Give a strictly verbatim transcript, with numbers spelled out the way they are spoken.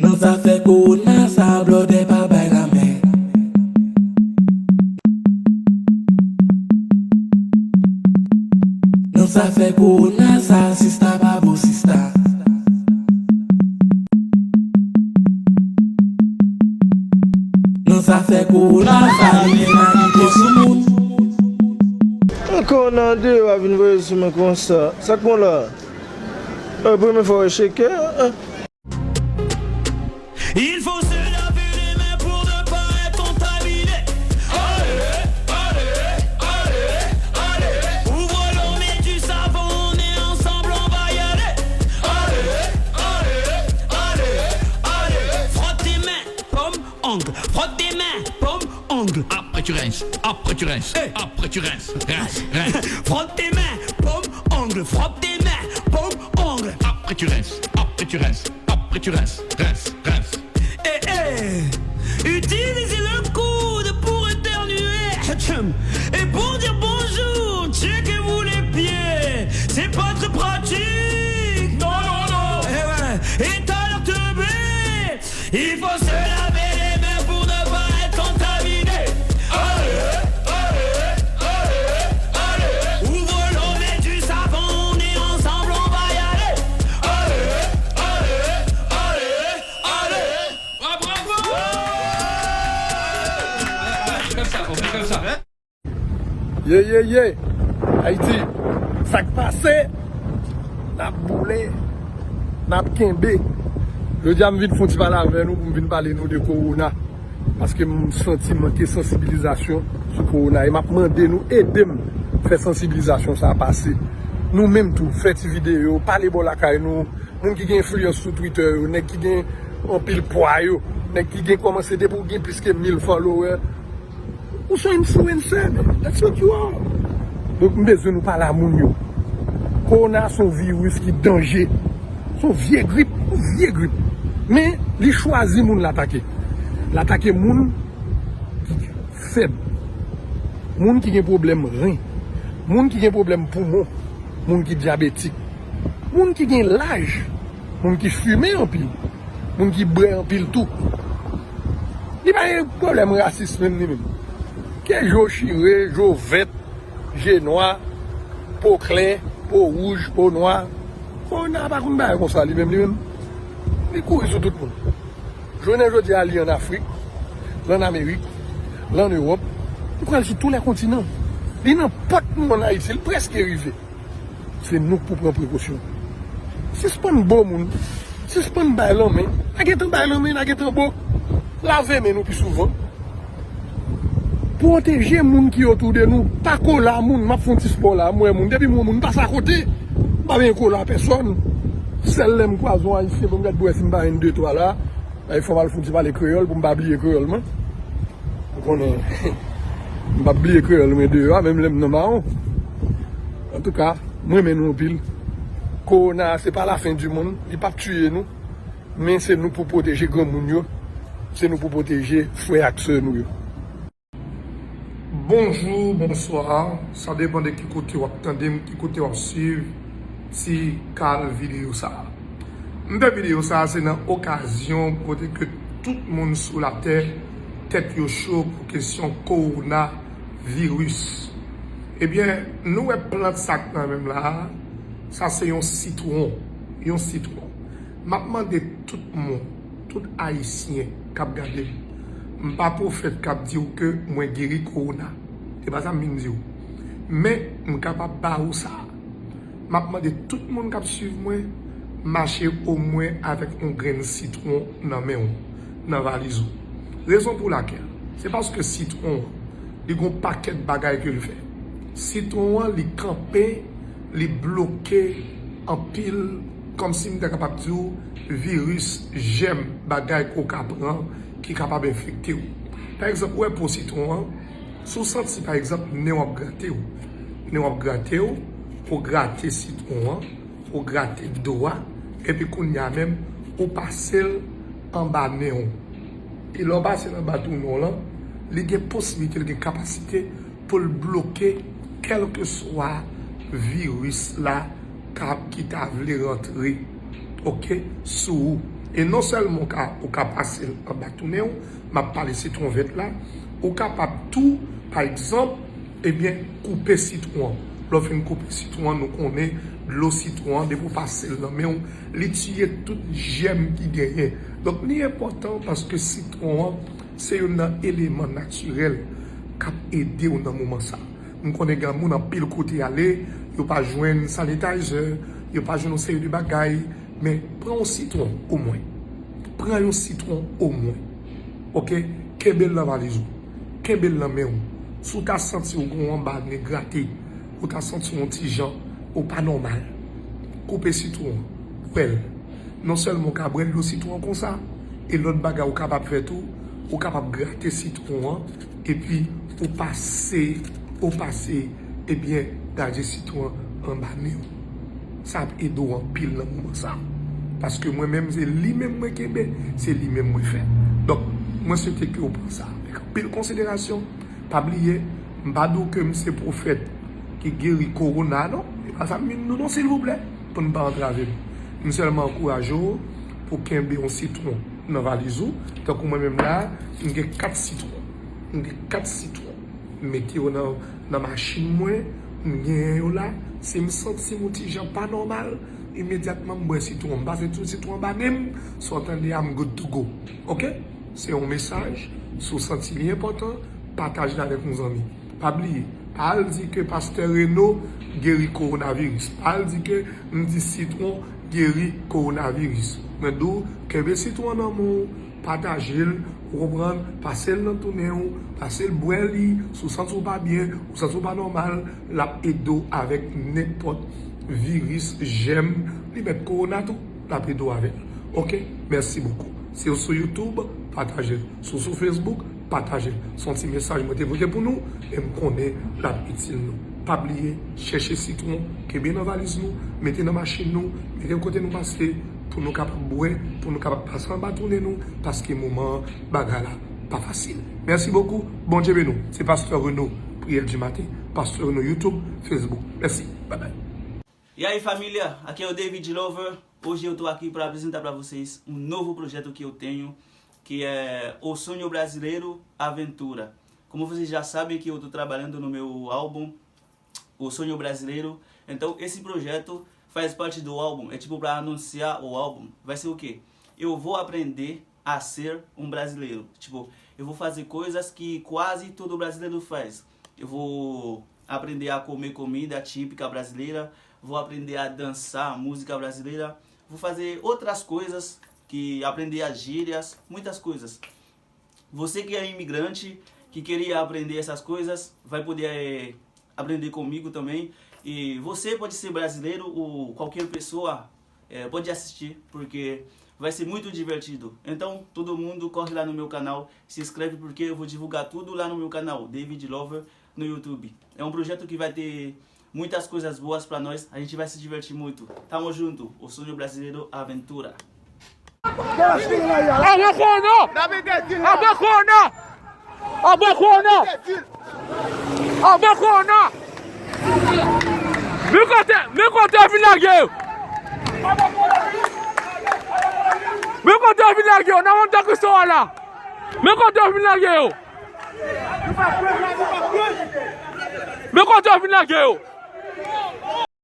Nan zafè kowona sa, blòdè pa bay lamè. Nan zafè kowona sa, sista pa bon sista. Nan zafè kowona sa, li gen lalite sou moun. Ankò nan deyò a vin voye sou mwen konsa. Sa k bon la? E premye fwa w cheke? Il faut se laver les mains pour ne pas être contaminé. Allez, allez, allez, allez. Ouvre l'eau, mets du savon, on est ensemble, on va y aller. Allez, allez, allez, allez. Frotte tes mains, paume, ongle. Frotte tes mains, paume, ongle. Après tu rinces, après tu rinces, après tu rinces, rince, rince. Frotte tes mains, paume, ongle. Frotte tes mains, paume, ongle. Après tu rinces, après tu rinces. Après tu rinces, rince, rince. Eh, eh. Utilisez le coude pour éternuer. Hatchoum. Et pour dire bonjour, checkez-vous les pieds. C'est pas très pratique. Non, non, non. Eh ouais. Et t'as l'air teubé. Il faut se laver les mains pour ne pas être contaminé. Allez, allez, allez, allez. Ouvre l'eau, mets du savon, on est ensemble, on va y aller. Allez, allez, allez, allez. Bravo, bravo. On fait comme ça, on fait comme ça. Ye, ye, ye! Ayiti, sa k pase? N ap boule, n ap kenbe. Jodi a, m vin fè yon ti pale avè nou pou m vin pale nou de kowona. Paske m santi manke sansibilizasyon sou kowona. E m ap mande nou ede m fè sansibilizasyon sa a pase. Nou menm tou, fè ti videyo, pale bò lakay nou. Moun ki gen enfliyans sou Twitter yo, nèg ki gen anpil pwa yo, nèg ki gen kòmanse depi w gen plis ke mil follower, ou se yon influencer, man. That's what you are. Donk, m bezwen nou pale a moun yo. Kowona se yon viris ki danje. Se yon vye grip, yon vye grip. Men, li chwazi moun l atake. L atake moun ki fèb. Moun ki gen pwoblèm ren. Moun ki gen pwoblèm poumon. Moun ki dyabetik. Moun ki gen laj. Moun ki fimen anpil. Moun ki bwè anpil tou. Li pa gen pwoblèm rasis menm li menm. Ke je w chire, je w vèt, je nwa, po klè, po wouj, po nwa. Kowona pa konn bagay konsa li menm, li menm. Li kouri sou tout moun. Jounen jodi a, li ann Afrik, l ann Amerik, l ann Ewòp, li pral sou tou lè kontinan. Li nan pòt nou ann Ayiti, li prèske rive. Se nou k pou pran prekosyon. Sispann bo moun, sispann bay lanmen, n a gentan bay lanmen, n a gentan bo. Lave men nou pi souvan. Pwoteje moun ki otou de nou. Pa kola moun, m ap fè yon ti spò la, m wè moun, depi m wè moun, m pase akote. M pa benyen kola pèsòn. Sèl lè m kwaze yon Ayisyen pou m gad pou wè si m pa jwenn de twa la. Ay, fò m al fouti pale kreyòl pou m pa bliye kreyòl mwen. Ou konnen, m p ap bliye kreyòl mwen deyò a, menm lè m nan mawon. Antouka, m renmen nou anpil. Kowona a, se pa lafen di monn, li p ap tiye nou, men se nou pou pwoteje granmoun yo, se nou pou pwoteje frè ak sè nou yo. Bonjou, bonswa, sa depann de ki kote w ap tande m, ki kote w ap swiv ti kal videyo sa a. M fè videyo sa a, se nan okazyon kote ke tout moun sou latè tèt yo cho pou kesyon kowona viris. Ebyen, nou wè plant sa k nan men m la a, sa se yon sitwon, yon sitwon. M ap mande tout moun, tout Ayisyen k ap gade m, m pa pwofèt k ap di w ke mwen geri kowona. Se pa sa m vin di w. Men, m kapab ba ou sa. M ap mande tout moun k ap swiv mwen, mache omwen avèk yon grenn sitwon nan men w, nan valiz ou. Rezon pou lakèl, se paske sitwon an, li gon pakèt bagay ke l fè. Sitwon an, li kanpe, li bloke anpil, kòmsi m ta kapab di w, viris, jèm, bagay ke w ka pran, ki kapab enfekte w. Pa egzanp, ou wè po sitwon an, si w santi, pa egzanp, nen w ap grate w, nen w ap grate w, ou grate sitwon an, ou grate do a, epi kounye a menm, ou pase l anba nen w. E lè w pase l anba tou nen w lan, li gen posiblite, li gen kapasite pou l bloke kèlkeswa viris la ka, ki ta vle rantre, oke, sou ou. E non sèlman ou ka, ou ka pase l anba tounen w, m ap pale sitwon vèt la, ou kapab tou, pa egzanp, ebyen, koupe sitwon an. Lè w fin koupe sitwon an, nou konnen dlo sitwon an, depi w pase l nan men w, li tiye tout jèm ki genyen. Donk, li enpòtan paske sitwon an, se youn nan eleman natirèl k ap ede w nan moman sa a. M konnen gen moun anpil kote y ale, yo pa jwenn sanitizer, yo pa jwenn yon seri de bagay, men pran yon sitwon omwen. Pran yon sitwon omwen. Oke? Kenbe l nan valiz ou. Kenbe l nan men w. Si w ta santi w gen yon anba nen grate, ou ta santi w yon ti jan, ou pa nòmal, koupe sitwon an, bwè l. Non sèlman w ka bwè dlo sitwon an konsa, e lòt bagay ou kapab fè tou, ou kapab grate sitwon an, epi ou pase, ou pase, ebyen, gaje sitwon an anba nen w. Sa ap ede w anpil nan moman sa a. Paske mwen menm, se li menm mwen kenbe, se li menm mwen fè. Donk, mwen swete ke w pran sa avèk anpil konsiderasyon. Pa bliye, m pa di w ke m se pwofèt ki geri kowona, non. E pa sa m vin di w non, silvouplè, pou n pa antrave m. M sèlman ankouraje w pou w kenbe yon sitwon nan valiz ou. Tankou mwen menm la, m gen kat sitwon. M gen kat sitwon. M mete yo nan, nan machin mwen, m genyen yo la. Si m santi m yon ti jan pa nòmal, imedyatman m bwè sitwon. M pase tout sitwon anba nen m, si w tande a, I'm good to go. Oke? Se yon mesaj, si w santi li enpòtan, pataje l avèk yon zanmi. Pa bliye, pa al di ke pastè Reno geri kowonaviris. Pa al di ke m di sitwon geri kowonaviris. Mwen di w, kenbe sitwon nan men w, pataje l, ou konprann, pase l nan tounen w, pase l bwè li, si w santi w pa byen, ou santi w pa nòmal, l ap ede w avèk nenpòt viris, jèm, li mèt kowona tou, l ap ede w avè l. Oke? Mèsi bokou. Si w sou YouTube, pataje l. Si w sou Facebook, pataje l. Se yon ti mesaj mwen te pote pou nou, e m konnen l ap itil nou. Pa bliye, chèche sitwon, kenbe nan valiz nou, mete nan machin nou, mete kote nou pase, pou nou kapab bwè, pou nou kapab pase anba tounen nou, paske moman an, bagay la pa fasil. Mèsi bokou, Bondye beni w. Se pastè Reno, Priyè di maten, pastè Reno YouTube, Facebook. Mèsi, babay. E aí, família, aqui é o David Lover. Hoje eu tô aqui pra apresentar pra vocês um novo projeto que eu tenho, que é O Sonho Brasileiro Aventura. Como vocês já sabem que eu tô trabalhando no meu álbum, O Sonho Brasileiro. Então, esse projeto faz parte do álbum, é tipo pra anunciar o álbum. Vai ser o quê? Eu vou aprender a ser um brasileiro. Tipo, eu vou fazer coisas que quase todo brasileiro faz. Eu vou aprender a comer comida típica brasileira, vou aprender a dançar música brasileira, vou fazer outras coisas que aprender as gírias, muitas coisas. Você que é imigrante, que queria aprender essas coisas, vai poder, eh, aprender comigo também. E você pode ser brasileiro ou qualquer pessoa, eh, pode assistir, porque vai ser muito divertido. Então, todo mundo corre lá no meu canal, se inscreve, porque eu vou divulgar tudo lá no meu canal, David Lover, no YouTube. É um projeto que vai ter muitas coisas boas pra nós, a gente vai se divertir muito. Tamo junto, o sonho brasileiro aventura. Avan kòwona! Avan kòwona! Avan kòwona! Avan kòwona! Men kote, men kote yo vin lage yo! Men kote yo vin lage yo! Nan mond de Kristo a la! Men kote yo vin lage yo! Men kote yo vin lage yo!